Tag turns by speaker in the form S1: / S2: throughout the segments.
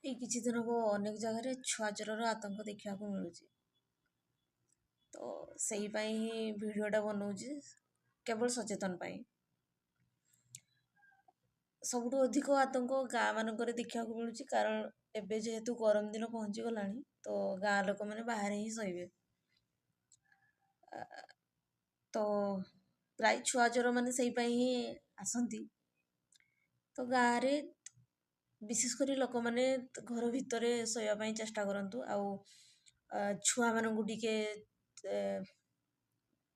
S1: ଏଇ କିଛି ଦିନ ହେବ ଅନେକ ଜାଗାରେ ଛୁଆ ଚୋରର ଆତଙ୍କ ଦେଖିବାକୁ ମିଳୁଛି। ତ ସେଇ ପାଇଁ ହିଁ ଭିଡ଼ିଓଟା ବନାଉଛି, କେବଳ ସଚେତନ ପାଇଁ। ସବୁଠୁ ଅଧିକ ଆତଙ୍କ ଗାଁ ମାନଙ୍କରେ ଦେଖିବାକୁ ମିଳୁଛି, କାରଣ ଏବେ ଯେହେତୁ ଗରମ ଦିନ ପହଞ୍ଚିଗଲାଣି, ତ ଗାଁ ଲୋକମାନେ ବାହାରେ ହିଁ ଶୋଇବେ। ତ ପ୍ରାୟ ଛୁଆ ଚୋରମାନେ ସେଇ ପାଇଁ ହିଁ ଆସନ୍ତି। ତ ଗାଁରେ ବିଶେଷ କରି ଲୋକମାନେ ଘର ଭିତରେ ଶୋଇବା ପାଇଁ ଚେଷ୍ଟା କରନ୍ତୁ, ଆଉ ଛୁଆମାନଙ୍କୁ ଟିକେ,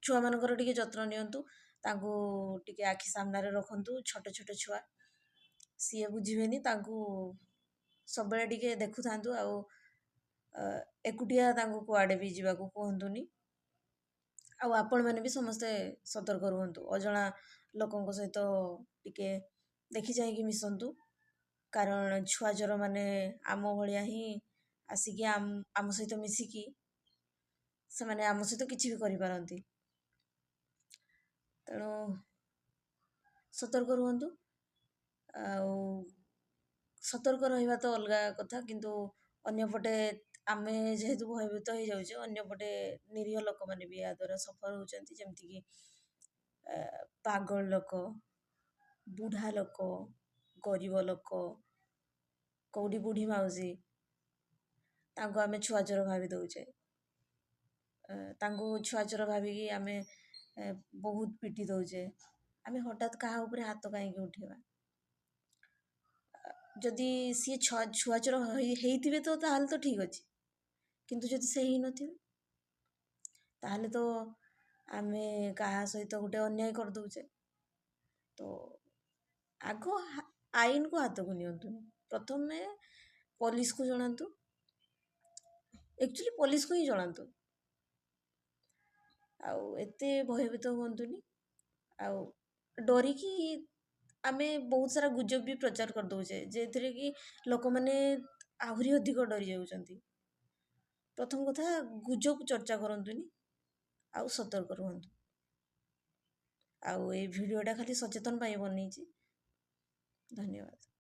S1: ଛୁଆମାନଙ୍କର ଟିକେ ଯତ୍ନ ନିଅନ୍ତୁ, ତାଙ୍କୁ ଟିକେ ଆଖି ସାମ୍ନାରେ ରଖନ୍ତୁ। ଛୋଟ ଛୋଟ ଛୁଆ, ସିଏ ବୁଝିବେନି, ତାଙ୍କୁ ସବୁବେଳେ ଟିକେ ଦେଖୁଥାନ୍ତୁ, ଆଉ ଏକୁଟିଆ ତାଙ୍କୁ କୁଆଡ଼େ ବି ଯିବାକୁ କୁହନ୍ତୁନି। ଆଉ ଆପଣମାନେ ବି ସମସ୍ତେ ସତର୍କ ରୁହନ୍ତୁ, ଅଜଣା ଲୋକଙ୍କ ସହିତ ଟିକେ ଦେଖି ଚାହିଁକି ମିଶନ୍ତୁ, କାରଣ ଛୁଆ ଚୋରମାନେ ଆମ ଭଳିଆ ହିଁ ଆସିକି ଆମ ସହିତ ମିଶିକି ସେମାନେ ଆମ ସହିତ କିଛି ବି କରିପାରନ୍ତି। ତେଣୁ ସତର୍କ ରୁହନ୍ତୁ। ଆଉ ସତର୍କ ରହିବା ତ ଅଲଗା କଥା, କିନ୍ତୁ ଅନ୍ୟପଟେ ଆମେ ଯେହେତୁ ଭୟଭୀତ ହେଇଯାଉଛେ, ଅନ୍ୟପଟେ ନିରୀହ ଲୋକମାନେ ବି ଏହା ଦ୍ୱାରା ସଫର ହେଉଛନ୍ତି, ଯେମିତିକି ପାଗଳ ଲୋକ, ବୁଢ଼ା ଲୋକ, ଗରିବ ଲୋକ, କେଉଁଠି ବୁଢ଼ୀ ମାଉସୀ, ତାଙ୍କୁ ଆମେ ଛୁଆ ଚୋର ଭାବି ଦେଉଛେ। ତାଙ୍କୁ ଛୁଆ ଚୋର ଭାବିକି ଆମେ ବହୁତ ପିଟି ଦେଉଛେ। ଆମେ ହଠାତ୍ କାହା ଉପରେ ହାତ କାହିଁକି ଉଠେଇବା? ଯଦି ସିଏ ଛୁଆ ଚୋର ହେଇଥିବେ ତ ତାହେଲେ ତ ଠିକ୍ ଅଛି, କିନ୍ତୁ ଯଦି ସେ ହେଇନଥିବେ, ତାହେଲେ ତ ଆମେ କାହା ସହିତ ଗୋଟେ ଅନ୍ୟାୟ କରିଦେଉଛେ। ତ ଆଗ ଆଇନକୁ ହାତକୁ ନିଅନ୍ତୁନି, ପ୍ରଥମେ ପୋଲିସକୁ ଜଣାନ୍ତୁ। ଆକ୍ଚୁଆଲି ପୋଲିସକୁ ହିଁ ଜଣାନ୍ତୁ, ଆଉ ଏତେ ଭୟଭୀତ ହୁଅନ୍ତୁନି। ଆଉ ଡରିକି ଆମେ ବହୁତ ସାରା ଗୁଜବ ବି ପ୍ରଚାର କରିଦେଉଛେ, ଯେଉଁଥିରେ କି ଲୋକମାନେ ଆହୁରି ଅଧିକ ଡରି ଯାଉଛନ୍ତି। ପ୍ରଥମ କଥା, ଗୁଜବ ଚର୍ଚ୍ଚା କରନ୍ତୁନି ଆଉ ସତର୍କ ରୁହନ୍ତୁ। ଆଉ ଏଇ ଭିଡ଼ିଓଟା ଖାଲି ସଚେତନ ପାଇଁ ବନେଇଛି। ଧନ୍ୟବାଦ।